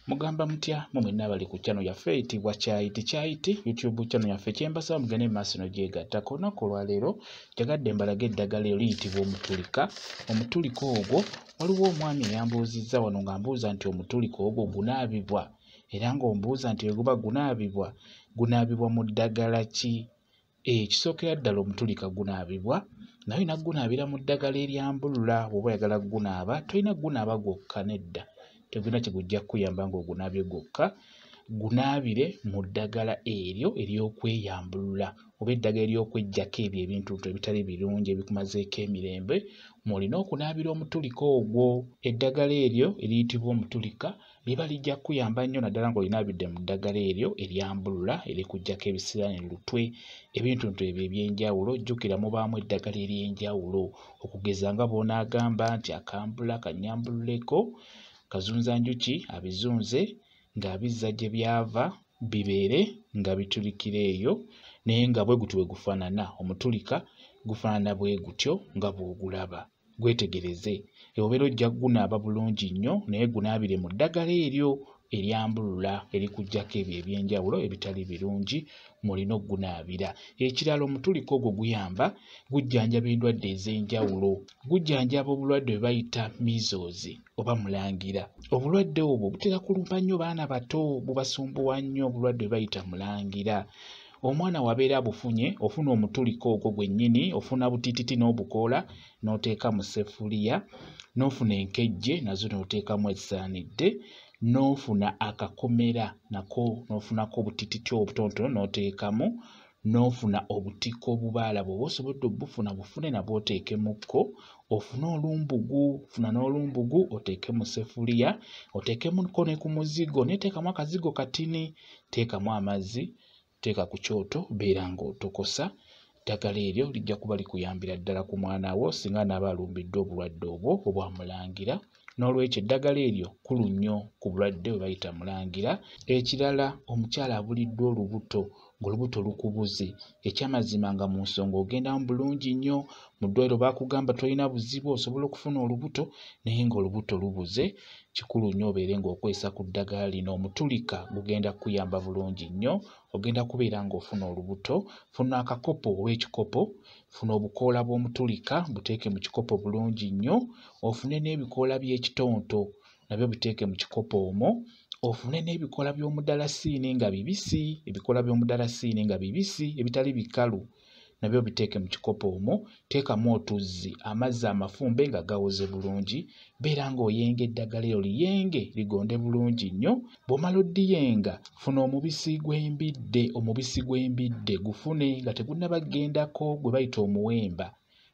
Mugamba mutya mu mwenna abali ku channel yaffe eyitibwa Kyayiti Kyayiti YouTube channel yaffe? Kyembasaba mugende mu maaso n'ogyegattako. Olunaku olwaleero njagadde mbalage eddagala eryo liyitibwa omutulika. Omutulika ogwo waliwo omwami eyambuuzizza wano ng'ambuuza nti omutulika ogwo gunaabibwa, era ng'ombuuza nti bwe guba gunaabibwa, gunaabibwa mu ddagala ki? Ekisookera ddala omutulika gunaabibwa, naye olina gunaabira mu ddagala eryambulula. Bw'oba oyagala gunaaba tolina gunaaba gwokka, nedda, tegulina kye gujja kukuyamba ng'ogunaabye gwokka. Gunaabire mu ddagala eryo ery'okweyambulula oba eddagala ery'okweggyako ebyo ebintuntu ebitali birungi ebikumazeeko emirembe, mw'olina okunaabira omutulika ogwo. Eddagala eryo eriyitibwa omutulika liba lijja kukuyamba nnyo, naddala ng'olinaabidde mu ddagala eryo eryambulula erikuggyako ebisiraani, lutwe, ebintuntu ebyo eby'enjawulo. Jjukira mubaamu eddagala ery'enjawulo, okugeza nga bw'onaagamba nti akambula kannyambululeko, kazunzanjuki abizunze ng'abizza gye byava bibeere nga bitulikira eyo, naye nga bwe gutyo bwe gufaanana. Omutulika gufaanana bwe gutyo nga bw'ogulaba, gwetegereze. Obeera ojja gunaaba bulungi nnyo, naye gunaabire mu ddagala eryo eryambulula erikuggyako ebyo ebyenjawulo ebitali birungi, mw'olina okugunaabira. Ekirala, omutulika ogwo guyamba, gujjanjaba endwadde ez'enjawulo. Gujjanjaba obulwadde bwe bayita measles oba mulangira. Obulwadde obwo butera kulumba nnyo baana bato, bubasumbuwa nnyo obulwadde bwe bayita mulangira. Omwana wabeera abufunye, ofuna omutulika ogwo gwennyini, ofuna butititi n'obukoola n'oteeka mu ssefuliya, n'ofuna enkejje nazo n'oteekamu ezisaanidde, n'ofuna akakomera nako n'ofunako obutititi obutonotono n'oteekamu, n'ofuna obutiko obubaala bw'oba osobodde obbufuna bufune nabwo oteekemukko, ofune olumbugu, funa n'olumbugu oteeke mu ssefuliya, oteekemukko ne ku muzigo, naye teekamu akazigo katini, teekamu amazzi, teeka ku kyoto, beera ng'otokosa. Eddagala eryo lijja kuba likuyambira ddala ku mwana wo singa anaaba alumbiddwa obulwadde obwo obwa mulangira. Noolwekyo eddagala eryo kkulu nnyo ku bulwadde bwe bayita mulangira. Ekirala, omukyala abuliddwa olubuto ng'olubuto lukubuze, ekyamazima nga mu nsonga ogendamu bulungi nnyo, mu ddwaliro baakugamba tolina buzibu osobola okufuna olubuto, naye ng'olubuto lubuze, kikulu nnyo obeere ng'okozesa ku ddagala lino. Omutulika gugenda kukuyamba bulungi nnyo, ogenda kubeera ng'ofuna olubuto. Funa akakopo oba ekikopo, funa obukoola bw'omutulika buteeke mu kikopo bulungi nnyo, ofune n'ebikoola by'ekitonto nabyo biteeke mu kikopo omwo, ofune n'ebikoola by'omudalasiini nga bibisi, ebikoola by'omudalasiini nga bibisi ebitali bikalu nabyo biteeke mu kikopo omwo, teekamu otuzzi, amazzi amafumbe nga gawoze bulungi, beera ng'oyenga eddagala eryo, liyenge ligonde bulungi nnyo. Bw'omala oddiyenga, funa omubisi gw'embidde, omubisi gw'embidde gufune nga tegunnaba kgendako, gwe bayita omuwemba.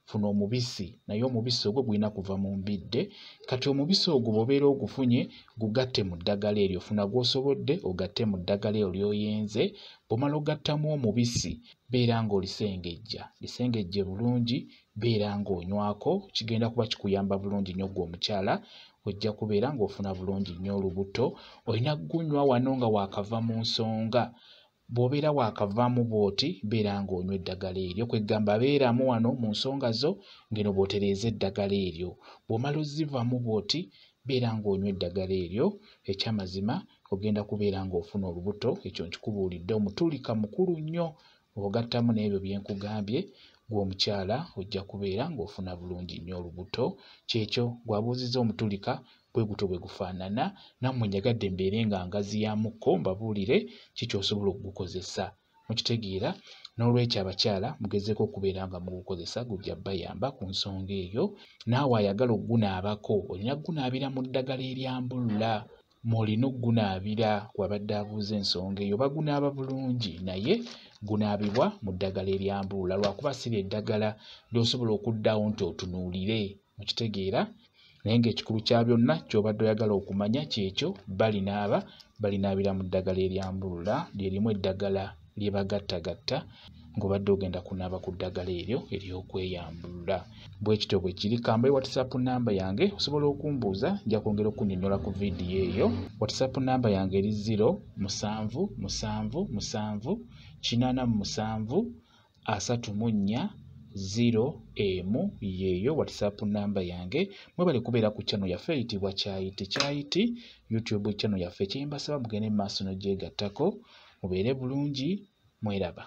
Funa omubisi, naye omubisi ogwo gulina kuva mu mbidde. Kati omubisi ogwo bw'obeera ogufunye, gugatte mu ddagala eryo, funa gw'osobodde ogatte mu ddagala eryo ly'oyenze. Bw'omala ogattamu omubisi, beera ng'olisengejja, lisengejje bulungi, beera ng'onywako, kigenda kuba kikuyamba bulungi nnyo ggwe omukyala, ojja kubeera ng'ofuna bulungi nnyo olubuto. Olina ggunywa wano nga waakava mu nsonga. Bw'obeera waakavaamu bw'oti, beera ng'onywa eddagala eryo, kwe ggamba beeramu wano mu nsonga zo ng'eno bw'otereeza eddagala eryo. Bw'omala ozzivaamu bw'oti, beera ng'onywa eddagala eryo, ekyamazima ogenda kubeera ng'ofuna olubuto, ekyo nkikubuulidde. Omutulika mukulu nnyo, bw'ogattamu n'ebyo bye nkugambye, ggwe omukyala ojja kubeera ng'ofuna bulungi nnyo olubuto. Kyekyo gw'abuuzizza omutulika bwe gutyo bwe gufaanana, nammwe njagadde mbeere nga ngaziyamukko mbabuulire ki ky'osobola okugukozesa. Mukitegeera? Noolwekyo abakyala mugezeeko okubeera nga mugukozesa, gujja bbayamba ku nsonga eyo. Naawe ayagala oggunaabako, olina ggunaabira mu ddagala eryambulula, mw'olina oggunaabira. Gw'abadde abuuza ensonga eyo, bagunaaba bulungi, naye gunaabibwa mu ddagala eryambulula, lwakuba si lye ddagala ly'osobola okuddawo nti otunuulire. Mukitegeera? Naye ng'ekikulu kya byonna ky'obadde oyagala okumanya kyekyo, balinaaba, balinaabira mu ddagala eryambulula, lye limu eddagala lye bagattagatta ng'obadde ogenda kunaaba ku ddagala eryo ery'okweyambulula. Bwe kityo bwe kiri. Kambawe WhatsApp nnamba yange, osobola okumbuuza, nja kwongera okunnyonnyola ku vidiyo eyo. WhatsApp nnamba yange eri 0 7 7 7 87 34 0 1 yeeyo WhatsApp namba yange. Mwebale kubeera ku channel yaffe eyitibwa Kyayiti Kyayiti YouTube channel yaffe. Kyembasaba mugende mu maaso n'ogyegattako, mubeere bulungi, mweraba.